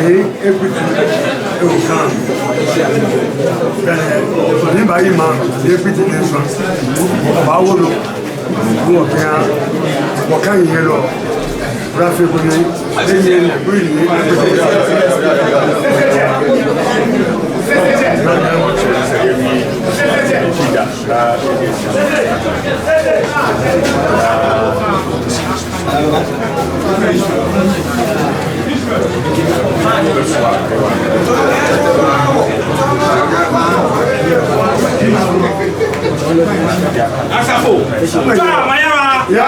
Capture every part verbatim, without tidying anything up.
Ni ekwiti ewo kan. Ni baayi ma ekwiti ni fa. Baawolo. Wɔ kan, wɔ kan yɛ lɔ. Rafi kuni. Asafo, taa manyama. Ya.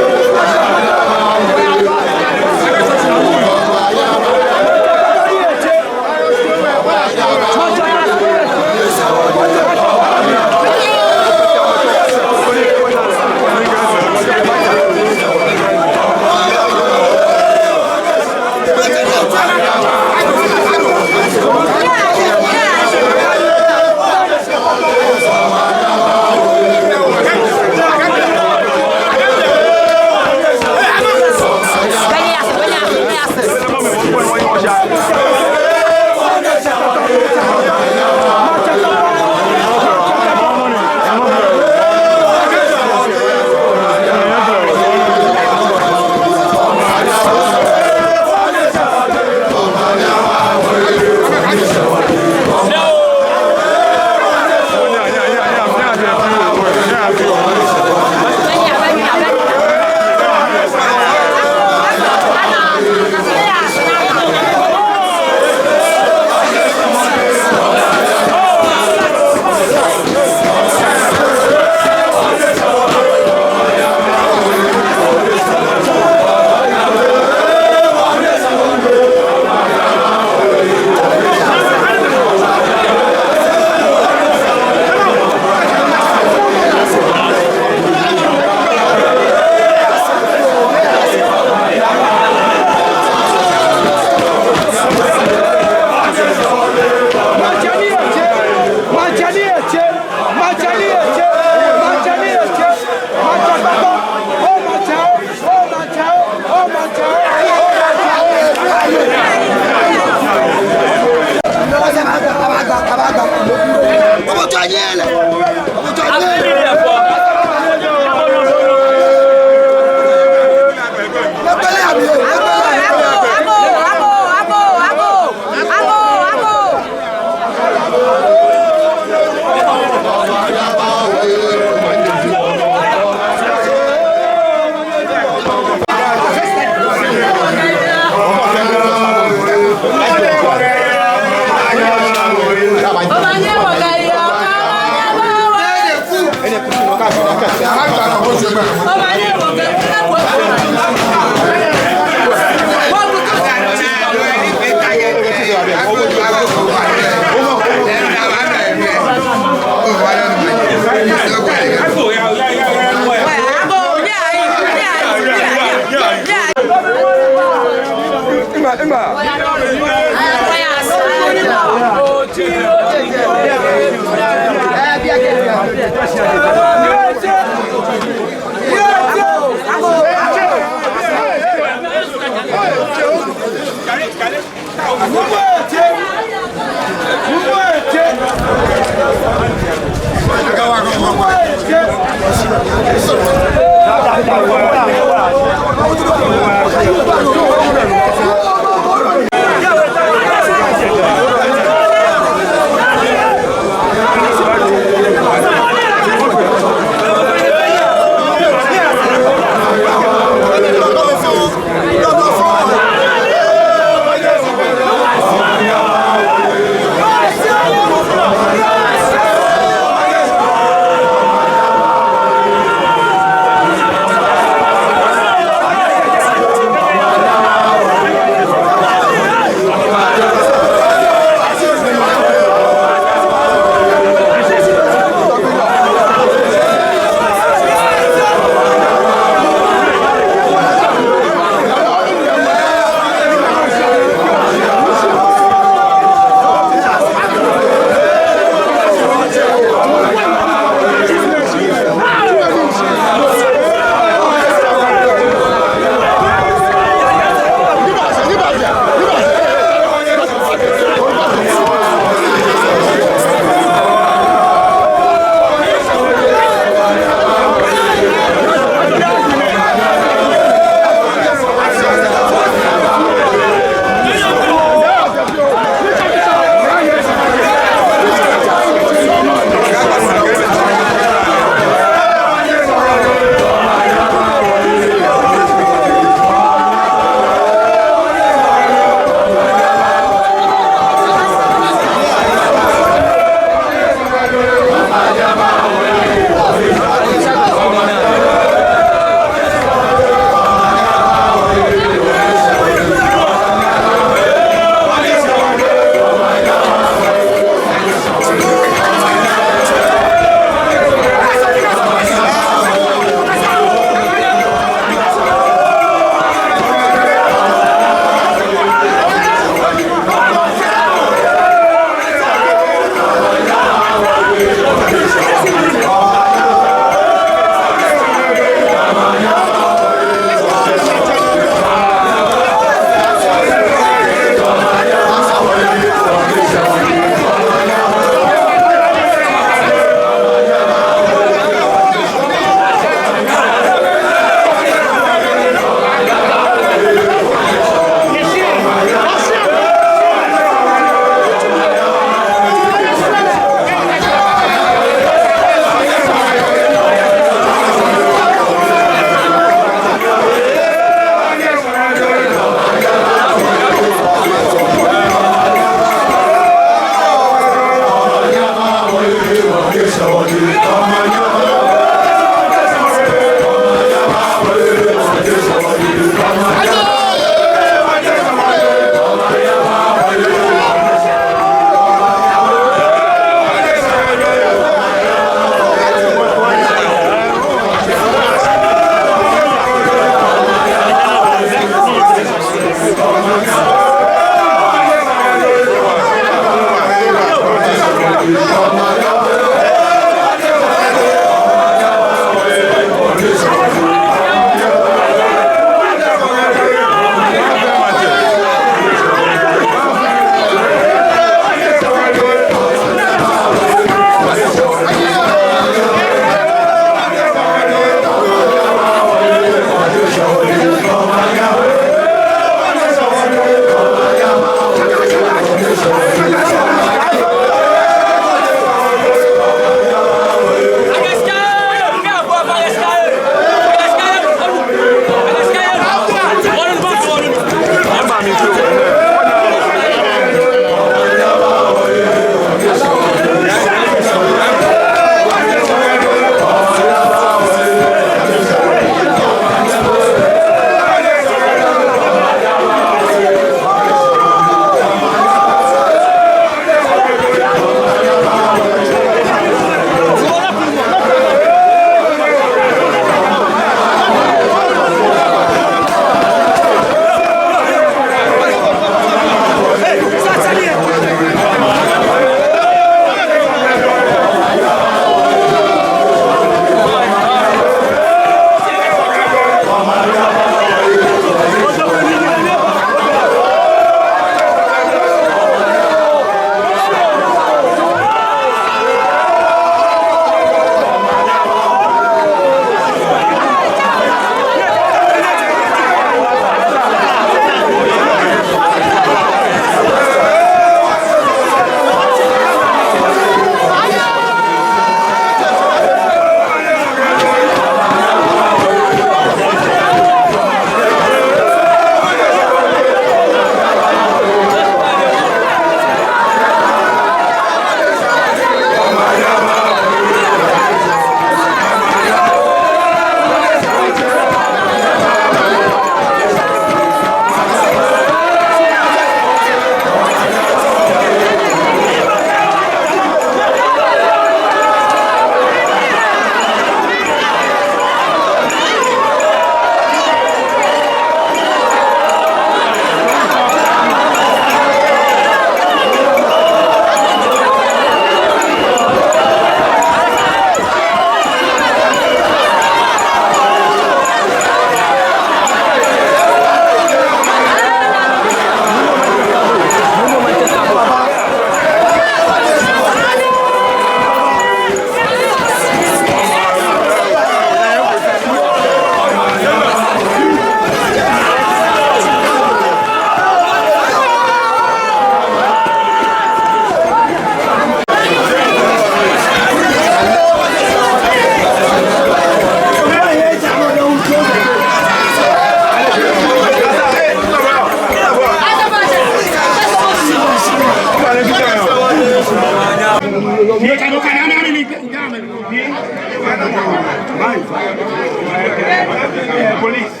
Police.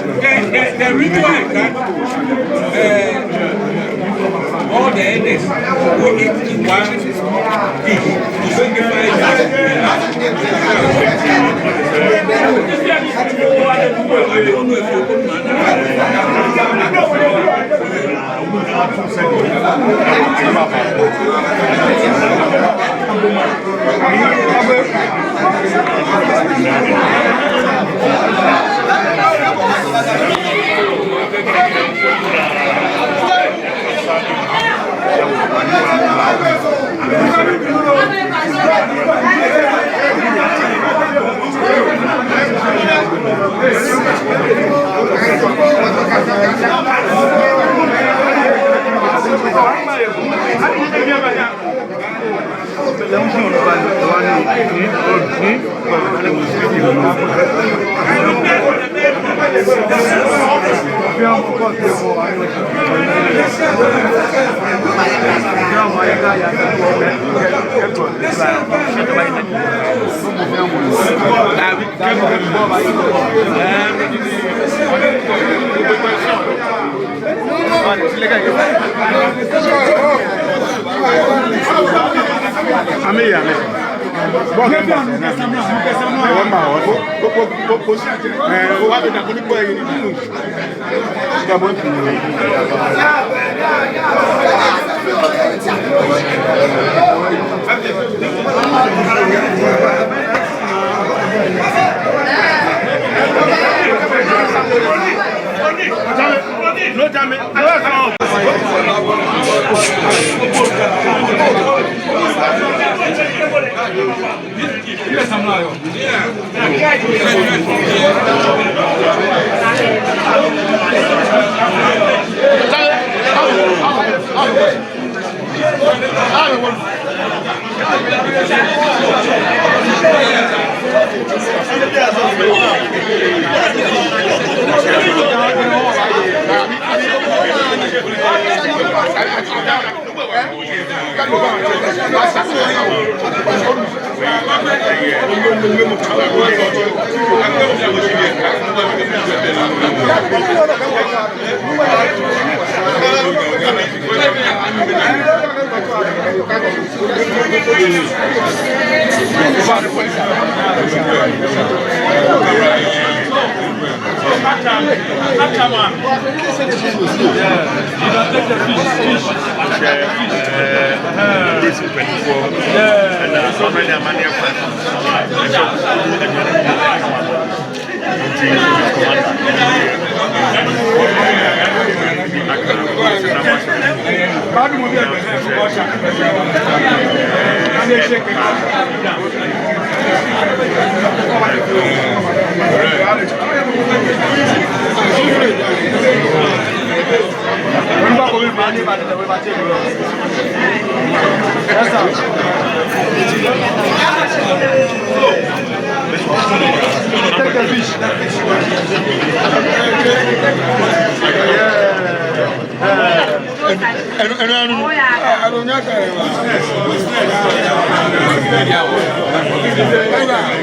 The, the, the reason why that, uh, all the elders will eat in one dish to signify that. I don't know if you Amɛ ya, amɛ.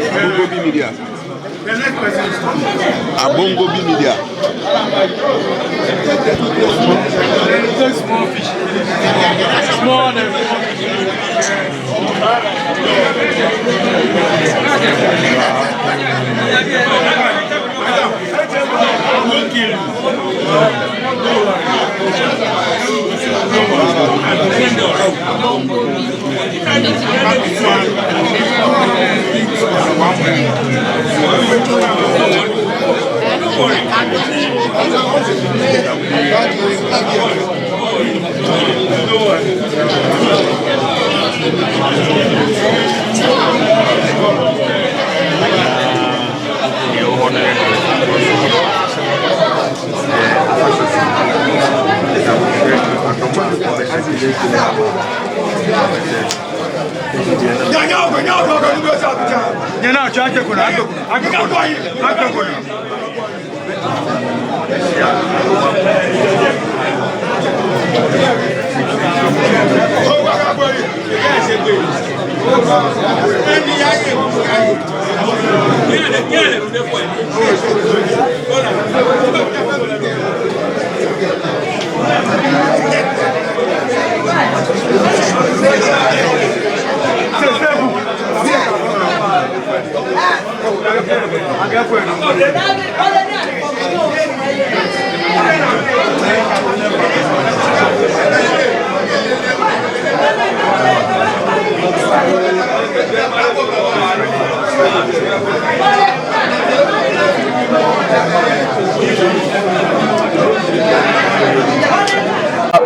Agbongobi Media. Agbongobi Media. Small fish. Small, small fish.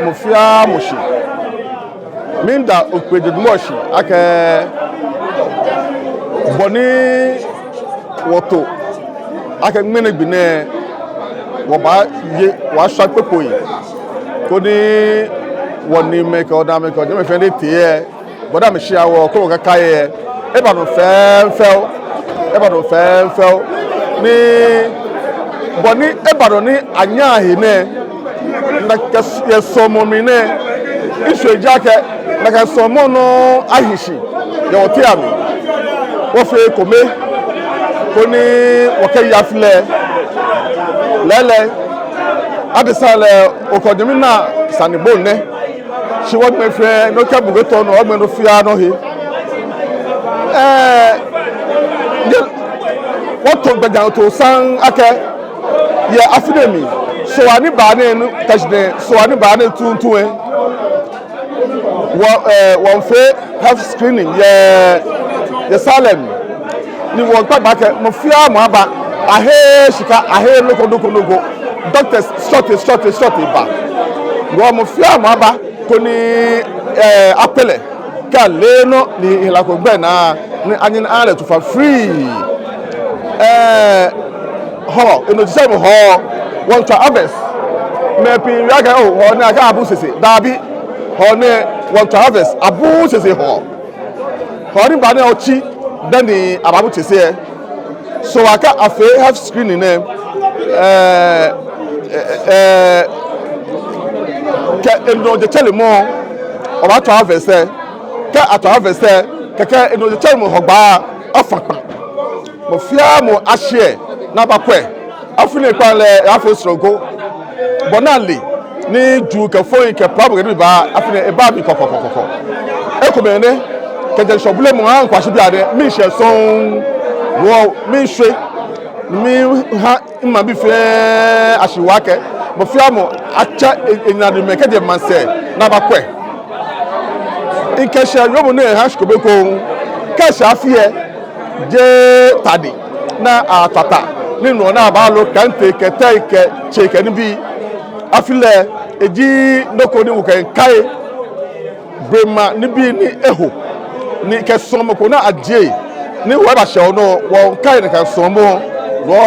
Mɔ fɛɛ mɔ shi. Miida Ofe Jeje Duŋ shi akɛ bɔ ni wɔto akɛ ŋmɛnɛ gbi nɛɛ wɔbaaye, wɔbashwa kpekpoi koni wɔniimɛi kɛ wɔnaamɛi kɛ wɔjwɛŋmɛi fɛɛ ni tee yɛ bɔ ni amɛshia wɔ koni wɔkɛkai yɛ, eba nɔ fɛɛfɛo, eba nɔ fɛɛfɛo. Ni bɔ ni eba nɔ ni anyaa he nɛɛ, nakai s-, yɛ suɔmɔ mli nɛɛ, ŋshɔ ejaakɛ nakai suɔmɔ nɔ ahi shi yɛ wɔteŋ amli. Wɔfee ekome koni wɔkɛye afi lɛ. Lɛɛlɛŋ, adesa lɛ, okɔ jɛmɛ naa sane bɔ nɛ. Shi wɔjwɛŋmɛi fɛɛ, nɔ kɛ bu kɛ tɔ nɔ, wɔjwɛŋmɔ fɛɛ nɔ he. Ɛɛ, yɛ, wɔto gbɛjianɔtoo saŋŋ akɛ yɛ afi nɛɛ mli, Soo ni baa nɛɛ nɔ, kɛshi nɛɛ, Soo ni baa nɛɛ tuuntu lɛ, wɔ, ɛɛ, wɔmiifee health screening yɛ, yɛ Salem. Ni wɔmiikpa gbɛ akɛ mɔ fɛɛ mɔ aba, aheee shika, aheee nɔ ko nɔ ko nɔ ko. Doctors short, short, short ba. Ni wɔ mɔ fɛɛ mɔ aba koni, ɛɛ, akpele. Kɛ ale nɔ ni hela ko gbɛ naa ni anyɛ ni aha lɛ tufa free. Ɛɛ, hɔ, enɔ ji sɛ mɔ hɔ, wɔmiitswa harvest. Mɛi pii wieɔ akɛ oo, hɔ nɛɛ akɛ abu sese. Dabi, hɔ nɛɛ wɔmiitswa harvest, abu sese hɔ. Hɔ ni baa nɛɛ otsi dani abaabu sese lɛ. So akɛ afee health screening nɛɛ, ɛɛ, ɛɛ, kɛ enɔ jetsɛremɔ, wɔbaatswa harvest lɛ. Kɛ atswa harvest lɛ, kɛkɛ enɔ jetsɛremɔ Hɔgbaa afã kpã. Mɔ fɛɛ mɔ ashɛ ni abakwɛ. Afi nɛɛ kpaa lɛ, eyaafee srɔto. Bɔ ni ale ni juu kɛ foi kɛ plabo kɛ nibii baa, afi nɛɛ ebaa mli kɔkɔɔkɔ. Ekomɛi nɛ, kɛjɛ ŋshɔ bulemɔ aahu kɛyashi bianɛ, miishɛɛ sɔŋŋ, wɔ miishwe, miiha maŋbii fɛɛ ashi waa akɛ mɔ fɛɛ mɔ atsɛ e-, enanemɛi kɛjɛ maŋsɛɛ ni abakwɛ. Ŋkɛshɛ yoomo nɛɛ ha shi ko be ko, kɛ eshɛ afi lɛ, jeee tade ni atata ni nɔ ni abaalo kɛ ŋtɛi kɛ tɛi kɛ tsei kɛ nibii. Afi lɛ eji nɔ ko ni wɔkɛmiikai blema nibii ni eho ni kɛ suɔmɔ ko ni ajie ni wɔbashɛ wɔnɔ, wɔmiikai nakai suɔmɔ. Wɔ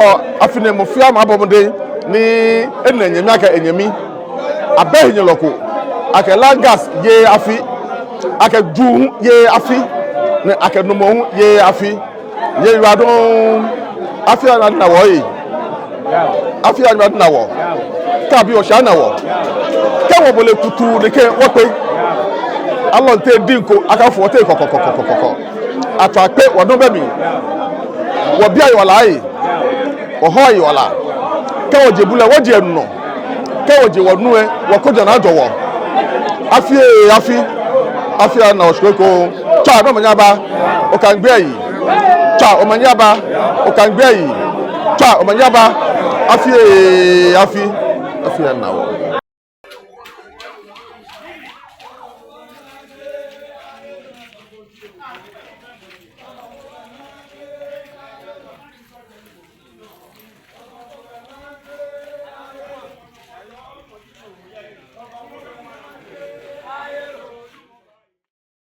afi nɛɛ mɔ fɛɛ mɔ abɔ mɔdɛŋ ni ena enyɛmi akɛ enyɛmi. Abɛ henyɛlɔ ko akɛ land gas yeee afi, akɛ juu hu yeee afi, ni akɛ nɔmɔ hu yeee afi. Nyɛyiwaladɔŋŋ dɔŋŋ. Afi anaa ni ana wɔ ee. Afi anaa ni ana wɔ. Kɛ abi wɔ shi ana wɔ. Kɛ wɔbɔle kutuu nɛkɛ wɔkpe. Alɔnte diŋ ko akafo wɔteŋ kɔkɔɔkɔ. Atswa kpe wɔnɔ bɛ mli. Wɔbii ayiwala ee. Wɔhɔɔ ayiwala. Kɛ wɔje bu lɛ wɔje enu nɔ. Kɛ wɔje wɔnu lɛ, wɔkojaa naa ajɔ wɔ. Afi ee, afi. Afi anaa wɔ shi ko. Tswa ni omanye aba. Oka migbɛi ayi. Tswa omanye aba. Oka migbɛi ayi. Tswa omanye aba. Afi ee, afi. Afi anaa wɔ.